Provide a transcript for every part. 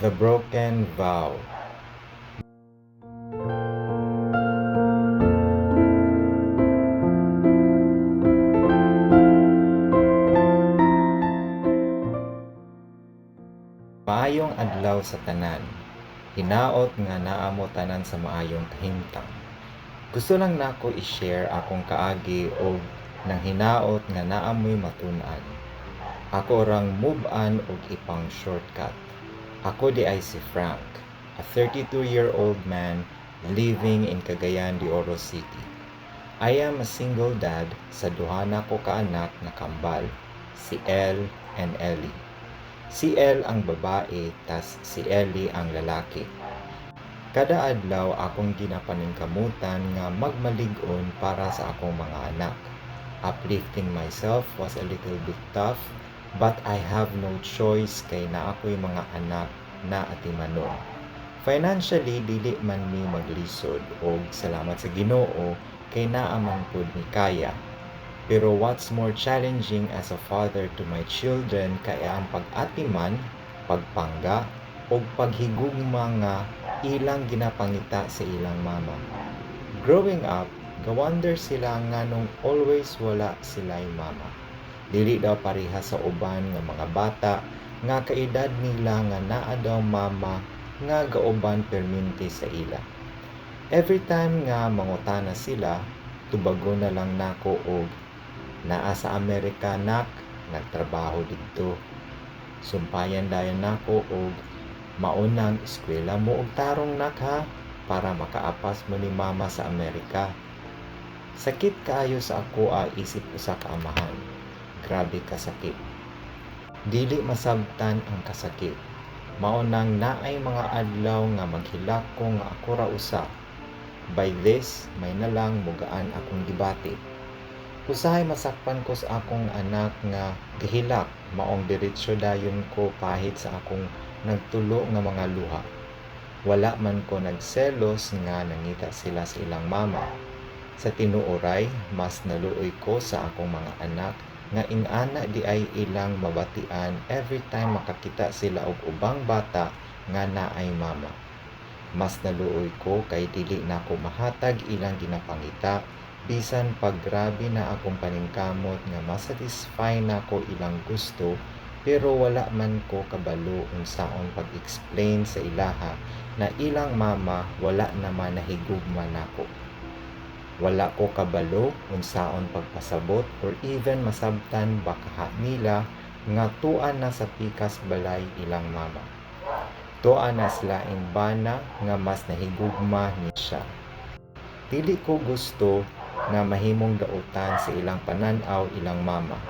The Broken Vow. Maayong adlaw sa tanan. Hinaot nga naa mo tanan sa maayong kahimtang. Gusto lang nako i-share akong kaagi og nang hinaot nga naa mo'y matun-an. Ako rang move-an og ipang shortcut. Ako diay si Frank, a 32-year-old man living in Cagayan de Oro City. I am a single dad sa duha nako ka anak nga kambal, si El and Ellie. Si El ang babae tas si Ellie ang lalaki. Kada adlaw akong ginapaningkamutan nga magmalig-on para sa akong mga anak. Uplifting myself was a little bit tough, but I have no choice kay naa ko'y mga anak na atimanon. Financially, dili man mi maglisod og salamat sa Ginoo kay naa man pud mi kaya. Pero what's more challenging as a father to my children kay ang pag-atiman, pagpangga, ug paghigugma nga ilang ginapangita sa ilang mama. Growing up, gawonder sila nganong always wala sila'y mama. Dili daw pareha sa uban nga mga bata nga kaedad nila nga naa daw mama nga gauban perminti sa ila. Every time nga mangutana sila, tubagon na lang nako og naa sa Amerika nak, nagtrabaho didto. Sumpayan dayon nako og maunang eskwela mo og tarong nak ha, para makaapas mo ni mama sa Amerika. Sakit kaayo sa akoa isip usa ka amahan. Grabe kasakit. Dili masabtan ang kasakit. Mao nang naay mga adlaw nga maghilak ko nga ako ra usa. By this, may nalang mugaan akong gibati. Usahay masakpan ko sa akong anak nga gihilak, maong diretso dayon ko pahit sa akong nagtulo nga mga luha. Wala man ko nagselos nga nangita sila sa ilang mama. Sa tinuoray, mas naluoy ko sa akong mga anak nga ingana diay ilang mabatian every time makakita sila og ubang bata nga naay mama. Mas naluoy ko kay dili nako mahatag ilang ginapangita bisan pag grabe na akong paningkamot nga masatisfy nako ilang gusto, pero wala man ko kabalo unsaon pag-explain sa ilaha na ilang mama wala naman nahigugma nako. Wala ko kabalo unsaon pagpasabot or even masabtan baka nila nga tuan na sa pikas balay ilang mama. Tuan na sa laing bana nga mas nahigugma ni siya. Dili ko gusto na mahimong dautan sa ilang panan-aw ilang mama.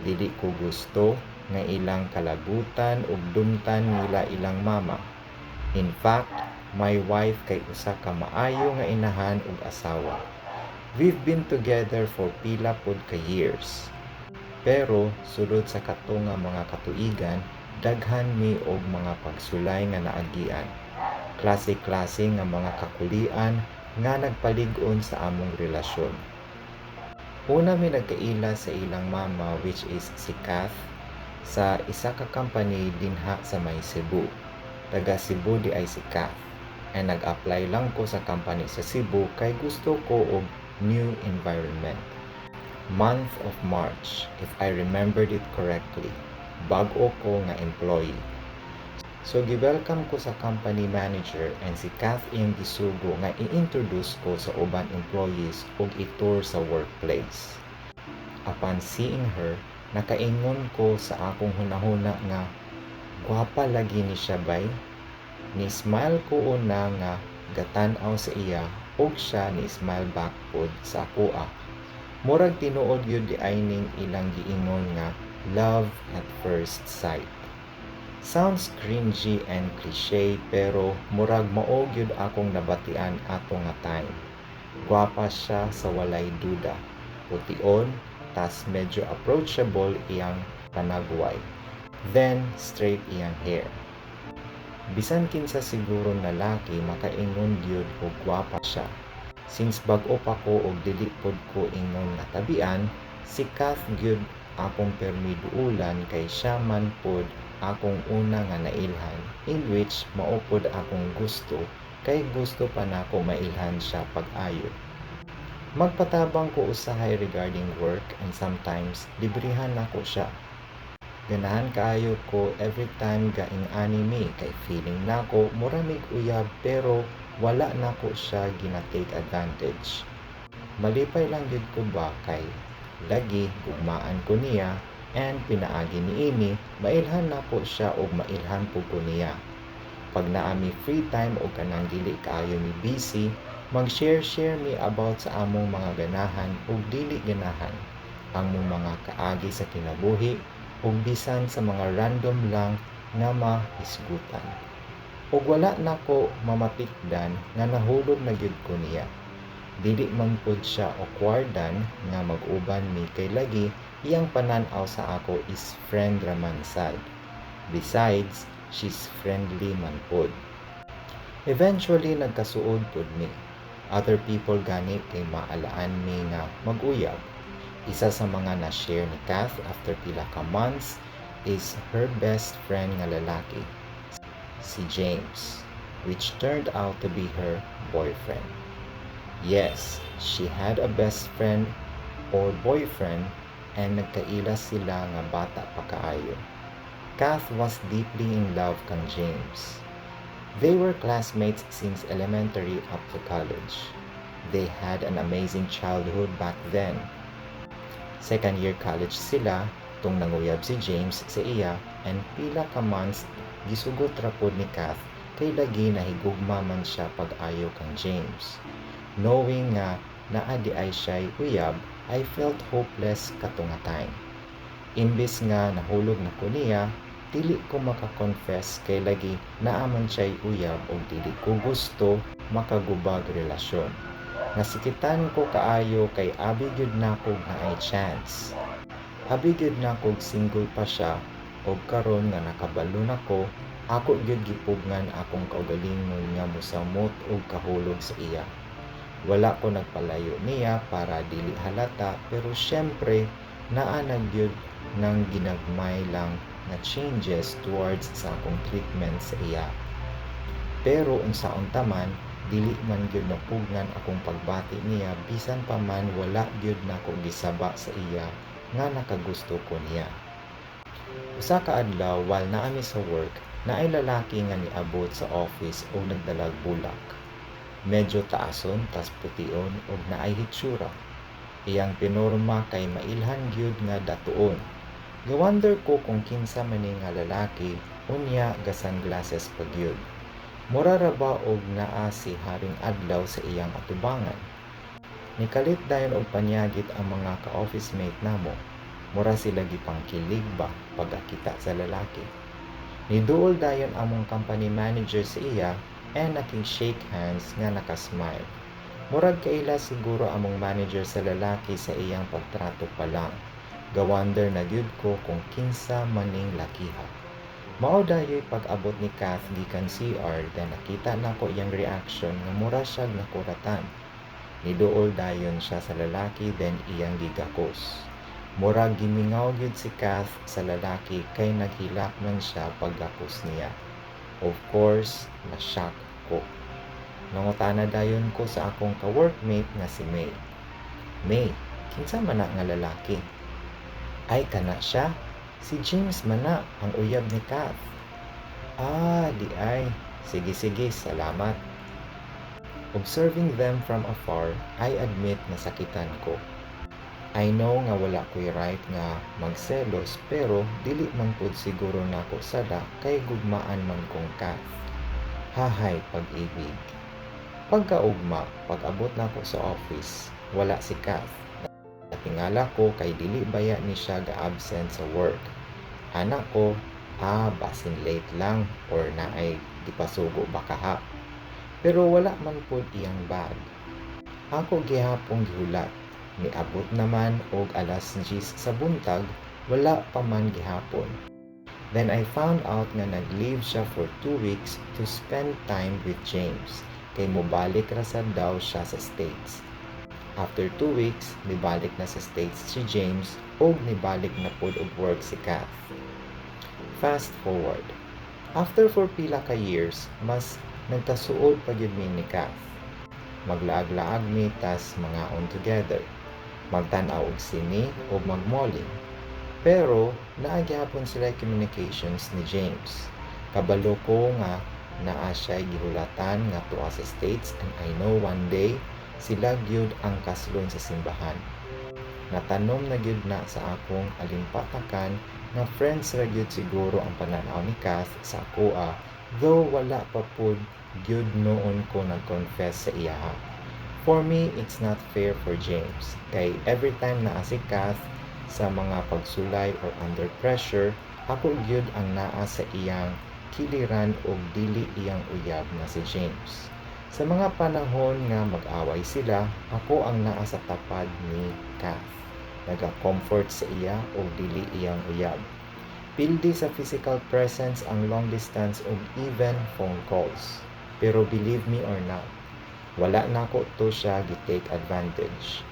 Dili ko gusto nga ilang kalagutan ug dumtan nila ilang mama. In fact, my wife kay usa ka maayo nga inahan ug asawa. We've been together for pila pod ka years. Pero sulod sa kato nga mga katuigan, daghan mi og mga pagsulay nga naagian. Klase-klase nga mga kakulian nga nagpalig-on sa among relasyon. Una mi nagkaila sa ilang mama, which is si Kath, sa isa ka company dinha sa may Cebu. Taga Cebu diay si Kath. And nag-apply lang ko sa company sa Cebu kay gusto ko og new environment. Month of March, if I remembered it correctly. Bag-o ko nga employee. So gi-welcome ko sa company manager and si Kath iyang gisugo nga i-introduce ko sa uban employees ug i-tour sa workplace. Upon seeing her, nakaingon ko sa akong hunahuna nga gwapa lagi ni siya bay. Ni-smile ko una nga gatan-aw sa iya ug siya ni-smile back pod sa akoa. Murag tinuod gyud diay ning ilang giingon nga love at first sight. Sounds cringy and cliche pero murag mao gyud akong nabatian ato nga time. Gwapa siya sa walay duda. Pution, tas medyo approachable iyang panagway. Then straight iyang hair. Bisan kinsa siguro lalaki makaingon gyud og gwapa siya. Since bag-o pa ko og dili pod ko ingon nga tabian, si Kath gyud akong permi duulan kay siya man pod akong una nga nailhan, in which mao pod akong gusto kay gusto pa nako mailhan siya pag-ayo. Magpatabang ko usahay regarding work and sometimes librihan nako siya. Ganahan kaayo ko every time gaing-ani mi kay feeling nako mura mig uyab, pero wala nako siya gina-take advantage. Malipay lang gyud ko ba kay lagi gugmaan ko niya and pinaagi niini mailhan nako siya ug mailhan pud ko niya. Pag naa mi free time o kanang dili kaayo mi busy, mag-share-share mi about sa among mga ganahan ug dili ganahan, among mga kaagi sa kinabuhi ug bisan sa mga random lang nga mahisgutan. Ug wala nako mamatikdan nga nahulog na gyud ko niya. Dili man pud siya awkwardan nga mag-uban mi kay lagi iyang panan-aw sa ako is friend ra man sad. Besides, she's friendly man pod. Eventually, nagkasuod pod mi. Other people gani kay maalaan mi nga mag-uyab. Isa sa mga na-share ni Kath after pila ka months is her best friend nga lalaki, si James, which turned out to be her boyfriend. Yes, she had a best friend or boyfriend and nagkaila sila nga bata pa kaayo. Kath was deeply in love kang James. They were classmates since elementary up to college. They had an amazing childhood back then. Second year college sila tung nanguyab si James sa iya and pila ka months gisugot ra pod ni Kath kay lagi nahigugma man siya pag-ayo kang James. Knowing nga naa diay siya'y uyab, I felt hopeless kato nga time. Imbis nga nahulog na ko niya, dili ko maka-confess kay lagi naa man siya'y uyab ug dili ko gusto makagubag relasyon. Nasikitan ko kaayo kay abi gyud nako naay chance. Abi gyud nakog single pa siya ug karon nga nakabalo nako, ako gyud gipugngan akong kaugalingon nga mosamot og kahulog sa iya. Wala ko nagpalayo niya para dili halata, pero syempre naa na gyud nang ginagmay lang nga changes towards sa akong treatment sa iya. Pero unsaon ta man, dili man gyud napugnan akong pagbati niya bisan pa man wala gyud nako gisaba sa iya nga nakagusto ko niya. Usa ka adlaw, while naa mi sa work, naay lalaki nga niabot sa office og nagdalag bulak. Medyo taason tas pution ug naay hitsura. Iyang pinorma kay mailhan gyud nga datuon. Gawonder ko kung kinsa man ni nga lalaki, unya ga-sunglasses pa gyud. Mura ra ba og naa si Haring Adlaw sa iyang atubangan. Nikalit dayon og panyagit ang mga ka-office mate namo. Mura sila gipangkilig ba pagkakita sa lalaki. Niduol dayon among company manager sa iya and nakig-shake hands nga nakasmile. Murag kaila siguro among manager sa lalaki sa iyang pagtrato pa lang. Gawonder na gyud ko kung kinsa maning lakiha. Mao dayoy pag-abot ni Kath gikan CR, then nakita nako iyang reaction nga mura siyag nakuratan. Niduol dayon siya sa lalaki, then iyang gigakos. Murag gimingaw gyud si Kath sa lalaki kay naghilak man siya paggakos niya. Of course, na-shock ko. Nangutana dayon ko sa akong ka-workmate nga si May. "May, kinsa man na nga lalaki?" "Ay, kana siya? Si James man na, ang uyab ni Kath." "Ah, diay. Sige, sige, salamat." Observing them from afar, I admit nasakitan ko. I know nga wala ko'y right nga magselos, pero dili man pud siguro nako sala kay gugmaan man kong Kath. Hahay, pag-ibig. Pagkaugma, pag-abot nako sa office, wala si Kath. Natingala ko kay dili baya ni siya ga-absent sa work. Ana ko, "Ah, basin late lang or naay gipasugo ba kaha." Pero wala man pud iyang bag. Ako gihapong gihulat. Niabot naman og alas 10 sa buntag, wala pa man gihapon. Then I found out nga nag-leave siya for 2 weeks to spend time with James kay mobalik ra sad daw siya sa States. After 2 weeks, nibalik na sa States si James ug nibalik na pud og work si Kath. Fast forward. After for pila ka years, mas nagkasuod pa gyud mi ni Kath. Maglaag-laag mi tas mangaon together. Magtan-aw og sine o mag-malling. Pero naa gihapon sila communications ni James. Kabalo ko nga naa siya gihulatan nga tuwa sa States and I know one day sila gyud ang kaslon sa simbahan. Natanom na gyud na sa akong alimpatakan nga friends ra gyud siguro ang pananaw ni Kath sa akoa, though wala pa pud gyud noon ko nag-confess sa iyaha. For me, it's not fair for James kay every time naa si Kath sa mga pagsulay or under pressure, ako gyud ang naa sa iyang kiliran og dili iyang uyab nga si James. Sa mga panahon nga mag-away sila, ako ang naa sa tapad ni Kath. Naga-comfort sa iya og dili iyang uyab. Pildi sa physical presence ang long distance ug even phone calls. Pero believe me or not, wala nako to siya gi-take advantage.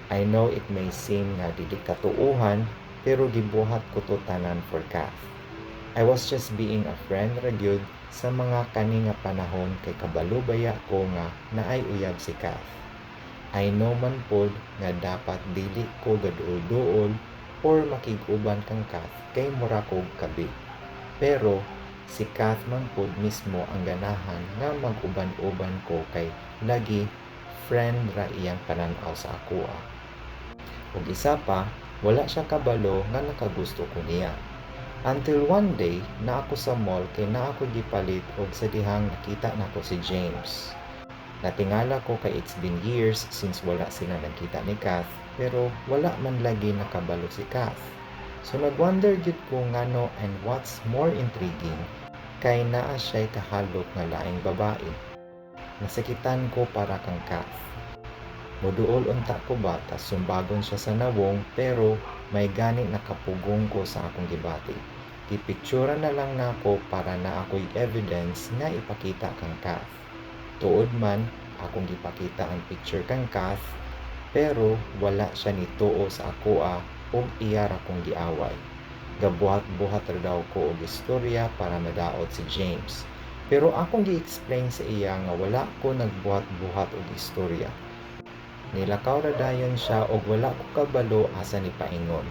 I know it may seem nga dili katuuhan, pero gibuhat ko to tanan for Kath. I was just being a friend ra gyud sa mga kani nga panahon kay kabalo baya ko nga naay uyab si Kath. I know man pod nga dapat dili ko gaduol-duol or makig-uban kang Kath kay mura kog kabi. Pero si Kath man pod mismo ang ganahan nga mag-uban-uban ko kay lagi friend ra iyang panan-aw sa akoa. Ug isa pa, wala siya kabalo nga nakagusto ko niya. Until one day, naa ko sa mall kay naa ko gipalit og sa dihang nakita nako si James. Natingala ko kay it's been years since wala sila nagkita ni Kath, pero wala man lagi nakabalo si Kath. So nagwonder gyud ko ngano, and what's more intriguing kay naa siya'y kahalok nga laing babae. Nasakitan ko para kang Kath. Moduol unta ko ba tas sumbagon siya sa nawong, pero may gani nakapugong ko sa akong gibati. Gipictura na lang nako para naa ko'y evidence nga ipakita kang Kath. Tuod man, akong gipakita ang picture kang Kath, pero wala siya nituo sa akoa ug iya ra kong giaway. Gabuhat-buhat ra daw ko og istorya para madaot si James. Pero akong gi-explain sa iya nga wala ko nagbuhat-buhat og istorya. Nilakaw ra dayon siya og wala ko kabalo asa ni paingon.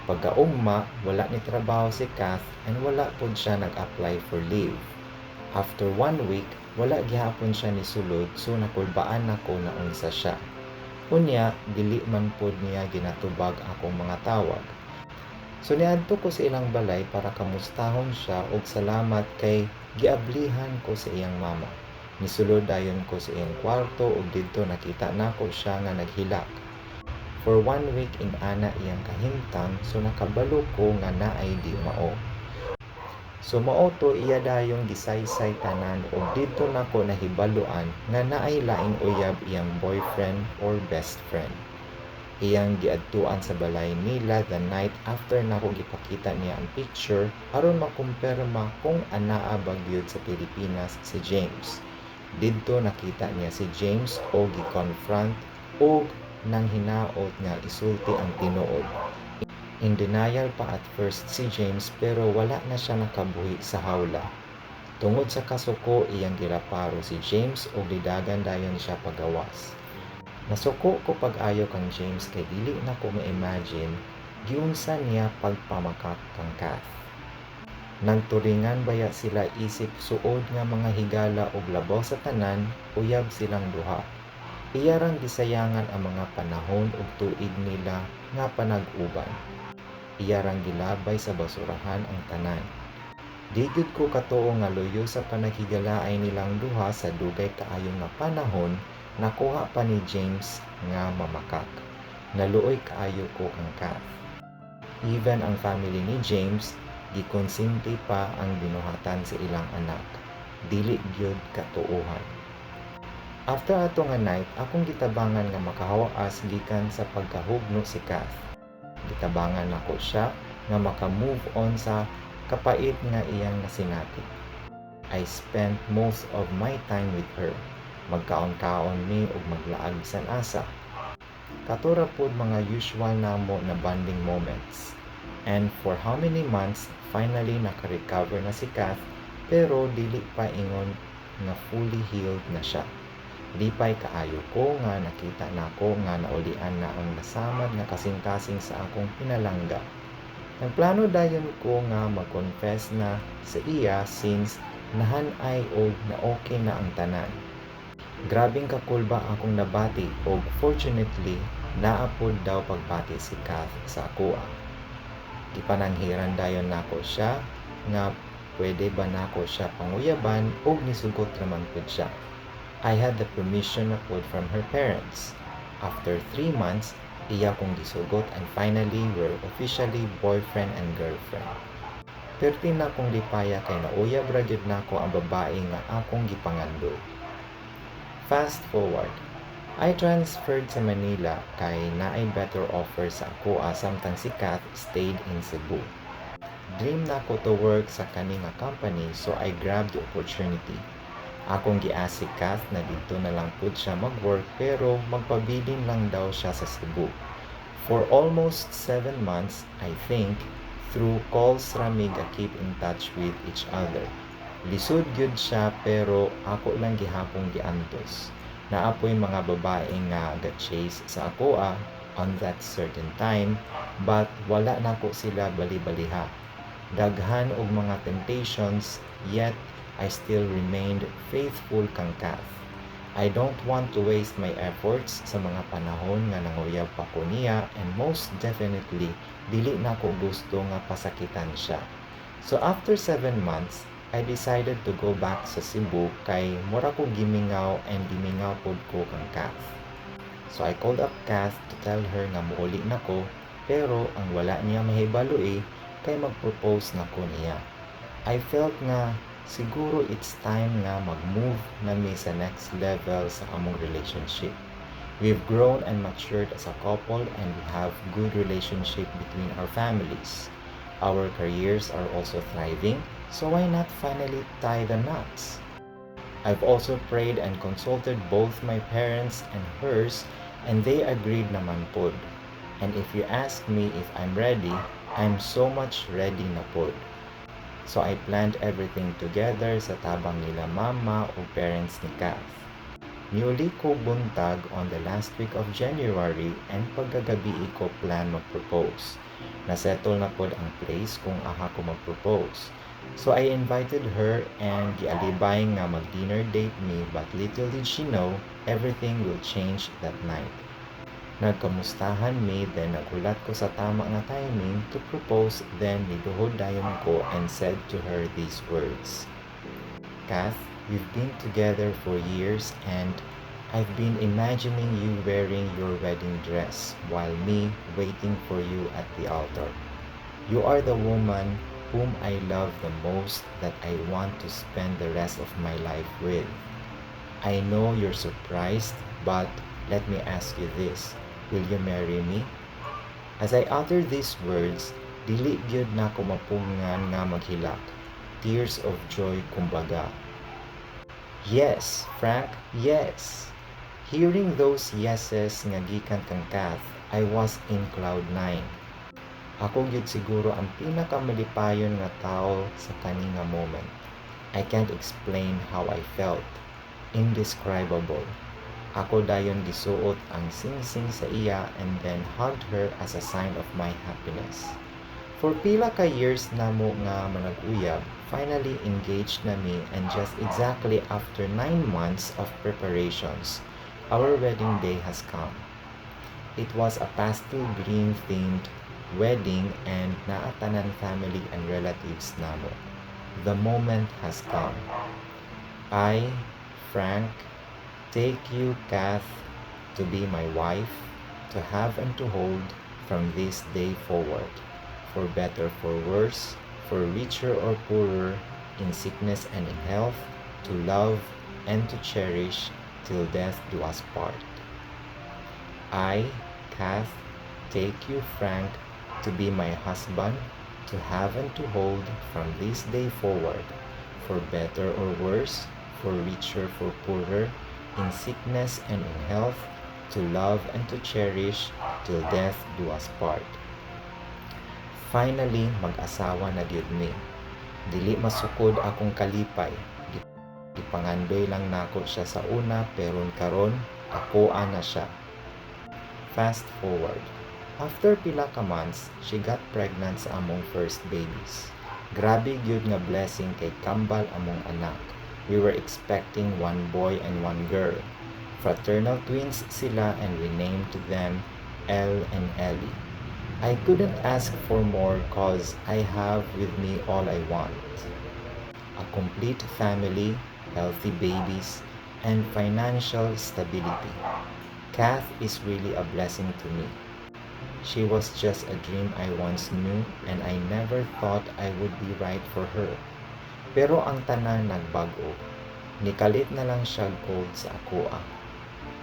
Pagkaugma, wala ni trabaho si Kath and wala pod siya nag-apply for leave. After one week, wala gihapon siya ni sulod, so nakulbaan nako na unsa siya. Unya, dili man pod niya ginatubag akong mga tawag. So niadto ko sa ilang balay para kamustahon siya og salamat kay giablihan ko sa iyang mama. Nisulod dayon ko sa iyang kwarto ug didto nakita nako siya nga naghilak. For one week ing-ana iyang kahimtang, so nakabalo ko nga naay di mao. So mao to iya dayong gisaysay tanan ug didto nako nahibaluan nga naay laing uyab iyang boyfriend or best friend. Iyang giadtuan sa balay nila the night after nako gipakita niya ang picture aron makumpirma kung anaa ba gyud sa Pilipinas si James. Didto nakita niya si James o gi-confront og nang hinaot nga isulti ang tinuod. In denial pa at first si James, pero wala na siya nakabuhi sa hawla. Tungod sa kasuko, iyang gilaparo si James ug lidagan dayon siya pagawas. Nasuko ko pag-ayo kang James kay dili na ko ma-imagine giunsa niya pagpamakak kang Kath. Nagturingan baya sila isip suod nga mga higala ug labaw sa tanan, uyab silang duha. Iya rang gisayangan ang mga panahon ug tuig nila nga panag-uban. Iya rang gilabay sa basurahan ang tanan. Di gyud ko katuo nga luyo sa panaghigalaay nilang duha sa dugay kaayo nga panahon, nakuha pa ni James nga mamakak. Naluoy kaayo ko kang Kath. Even ang family ni James, gikonsinti pa ang binuhatan sa ilang anak. Dili gyud katuohan. After ato nga night, akong gitabangan nga makahawaas gikan sa pagkahugno si Kath. Gitabangan nako siya nga maka-move on sa kapait nga iyang nasinati. I spent most of my time with her. Magkaon-kaon mi ug maglaag bisan asa. Kato ra pod mga usual namo na bonding moments. And for how many months, finally naka-recover na si Kath, pero dili pa ingon nga fully healed na siya. Lipay kaayo ko nga nakita nako nga naulian na ang nasamad nga kasing-kasing sa akong pinalangga. Nagplano dayon ko nga mag-confess na sa iya since nahanay og na-okay na ang tanan. Grabing kakulba akong nabati og fortunately naa pod daw pagbati si Kath sa akoa. Gipananghiran dayon nako siya nga pwede ba nako siya panguyaban og nisugot raman pud siya. I had the permission na pud from her parents. After 3 months, iya kong gisugot and finally we're officially boyfriend and girlfriend. Perti na kong lipaya kay nauyab ra gyud nako ang babae nga akong gipangandoy. Fast forward, I transferred sa Manila kay naay better offer sa akoa samtang si Kath stayed in Cebu. Dream nako to work sa kani nga company, so I grabbed the opportunity. Akong gi-ask si Kath na didto na lang pud siya mag-work pero magpabilin lang daw siya sa Cebu. For almost 7 months, I think, through calls ra mi ga-keep in touch with each other. Lisod gyud siya pero ako lang gihapong giantos. Naa poy mga babae nga ga-chase sa akoa on that certain time, but wala nako sila bali-baliha. Daghan og mga temptations, yet I still remained faithful kang Kath. I don't want to waste my efforts sa mga panahon nga nanguyab pa ko niya and most definitely dili nako gusto nga pasakitan siya. So after 7 months, I decided to go back sa Cebu kay mura ko gimingaw and gimingaw pod ko kang Kath. So I called up Kath to tell her nga muuli na ko, pero ang wala niya mahibalo kay mag-propose na ko niya. I felt nga siguro it's time nga mag-move na mi sa next level sa among relationship. We've grown and matured as a couple and we have good relationship between our families. Our careers are also thriving, so why not finally tie the knots? I've also prayed and consulted both my parents and hers, and they agreed naman pod. And if you ask me if I'm ready, I'm so much ready na pod. So I planned everything together sa tabang nila mama o parents ni Kath. Niuli ko buntag on the last week of January and pagkagabi ko plan mag-propose. Nasettle na pod ang place kung aha ko mag-propose. So I invited her and gialibay nga mag-dinner date me, but little did she know, everything will change that night. Nagkamustahan mi, then naghulat ko sa tama nga timing to propose, then niduhod dayon ko and said to her these words. "Kath, we've been together for years and I've been imagining you wearing your wedding dress while me waiting for you at the altar. You are the woman whom I love the most that I want to spend the rest of my life with. I know you're surprised, but let me ask you this. Will you marry me?" As I uttered these words, dili gyud nako mapugngan nga maghilak. Tears of joy kumbaga. "Yes, Frank, yes." Hearing those yeses nga gikan kang Kath, I was in cloud nine. Ako gyud siguro ang pinakamalipayon nga tao sa kani nga moment. I can't explain how I felt. Indescribable. Ako dayon gisuot ang singsing sa iya and then hugged her as a sign of my happiness. For pila ka years namo nga manag-uyab, finally engaged na mi and just exactly after 9 months of preparations, our wedding day has come. It was a pastel green themed wedding and naa tanan family and relatives namo. The moment has come. I, Frank, take you, Kath, to be my wife, to have and to hold from this day forward, for better, for worse, for richer or poorer, in sickness and in health, to love and to cherish till death do us part. I, Kath, take you, Frank, to be my husband, to have and to hold from this day forward, for better or worse, for richer, for poorer, in sickness and in health, to love and to cherish till death do us part. Finally, mag-asawa na gyud mi. Dili masukod akong kalipay. Gipangandoy lang nako siya sa una, pero karon akoa na siya. Fast forward. After pila ka months, she got pregnant sa among first babies. Grabe gyud nga blessing kay kambal among anak. We were expecting one boy and one girl. Fraternal twins sila and we named them El and Ellie. I couldn't ask for more 'cause I have with me all I want: a complete family, healthy babies, and financial stability. Kath is really a blessing to me. She was just a dream I once knew and I never thought I would be right for her. Pero ang tanan nagbag-o. Nikalit na lang siya cold sa akoa.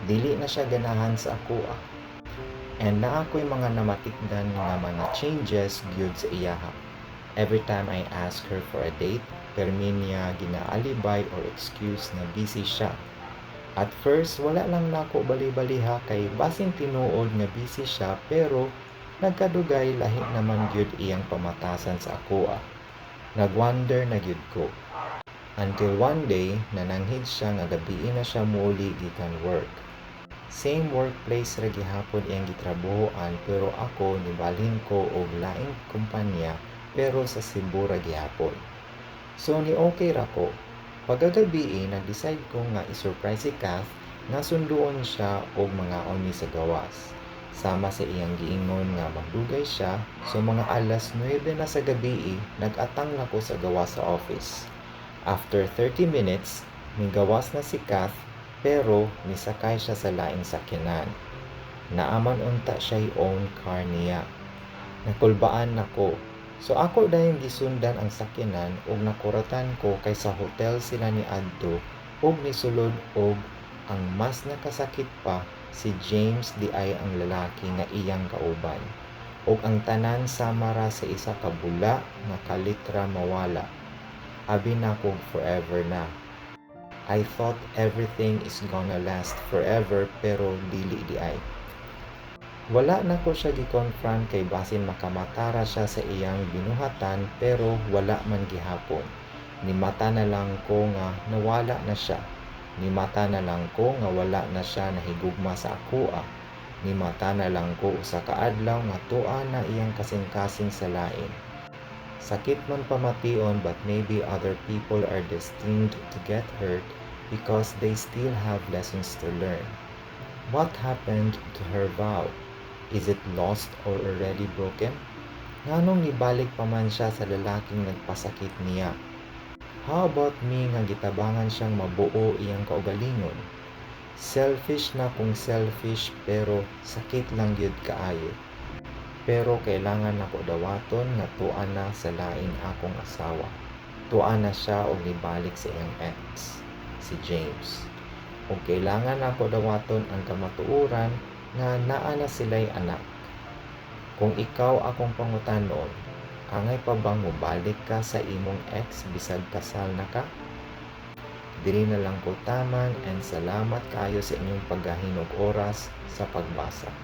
Dili na siya ganahan sa akoa. And naa ko'y mga namatikdan nga mga changes gyud sa iyaha. Every time I ask her for a date, permi niya ginaalibay or excuse na busy siya. At first, wala lang nako bali-baliha kay basin tinuod nga busy siya, pero nagkadugay lahi naman gyud iyang pamatasan sa akoa. Nagwonder na gyud ko. Until one day, nananghid siya nga gabii na siya muuli gikan work. Same workplace ra gihapon iyang gitrabahoan, pero ako nibalhin ko og laing kumpanya pero sa Cebu ra gihapon. So ni okay ra ko. Pagkagabii, nag-decide ko nga i-surprise si Kath nga sunduon siya og mangaon mi sa gawas. Sama sa iyang giingon nga magdugay siya, so mga alas 9 na sa gabii, nag-atang na ko sa gawas sa office. After 30 minutes, migawas na si Kath pero misakay siya sa laing sakyanan. Naa man unta siya'y own car niya. Nakulbaan nako. So ako dayon gisundan ang sakyanan ug nakuratan ko kay sa hotel sila niadto ug nisulod, og ang mas nakasakit pa, si James diay ang lalaki nga iyang kauban. Ug ang tanan sama ra sa isa ka bula nga kalit ra mawala. Abi nako forever na. I thought everything is gonna last forever, pero dili diay. Wala nako siya gi-confront kay basin makamata ra siya sa iyang binuhatan, pero wala man gihapon. Nimata na lang ko nga nawala na siya. Nimata na lang ko nga wala na siya nahigugma sa akoa. Nimata na lang ko usa ka adlaw nga tua na iyang kasing-kasing sa lain. Sakit man pamation, but maybe other people are destined to get hurt because they still have lessons to learn. What happened to her vow? Is it lost or already broken? Nganong nibalik pa man siya sa lalaking nagpasakit niya? How about me nga gitabangan siyang mabuo iyang kaugalingon? Selfish na kung selfish, pero sakit lang gyud kaayo. Pero kailangan nako dawaton nga tua na sa lain akong asawa. Tua na siya og nibalik sa iyang ex, si James. Ug kailangan nako dawaton ang kamatuoran nga naa na sila'y anak. Kung ikaw akong pangutanon, angay pa bang mobalik ka sa imong ex bisag kasal na ka? Diri na lang ko taman and salamat kaayo sa inyong paggahin og oras sa pagbasa.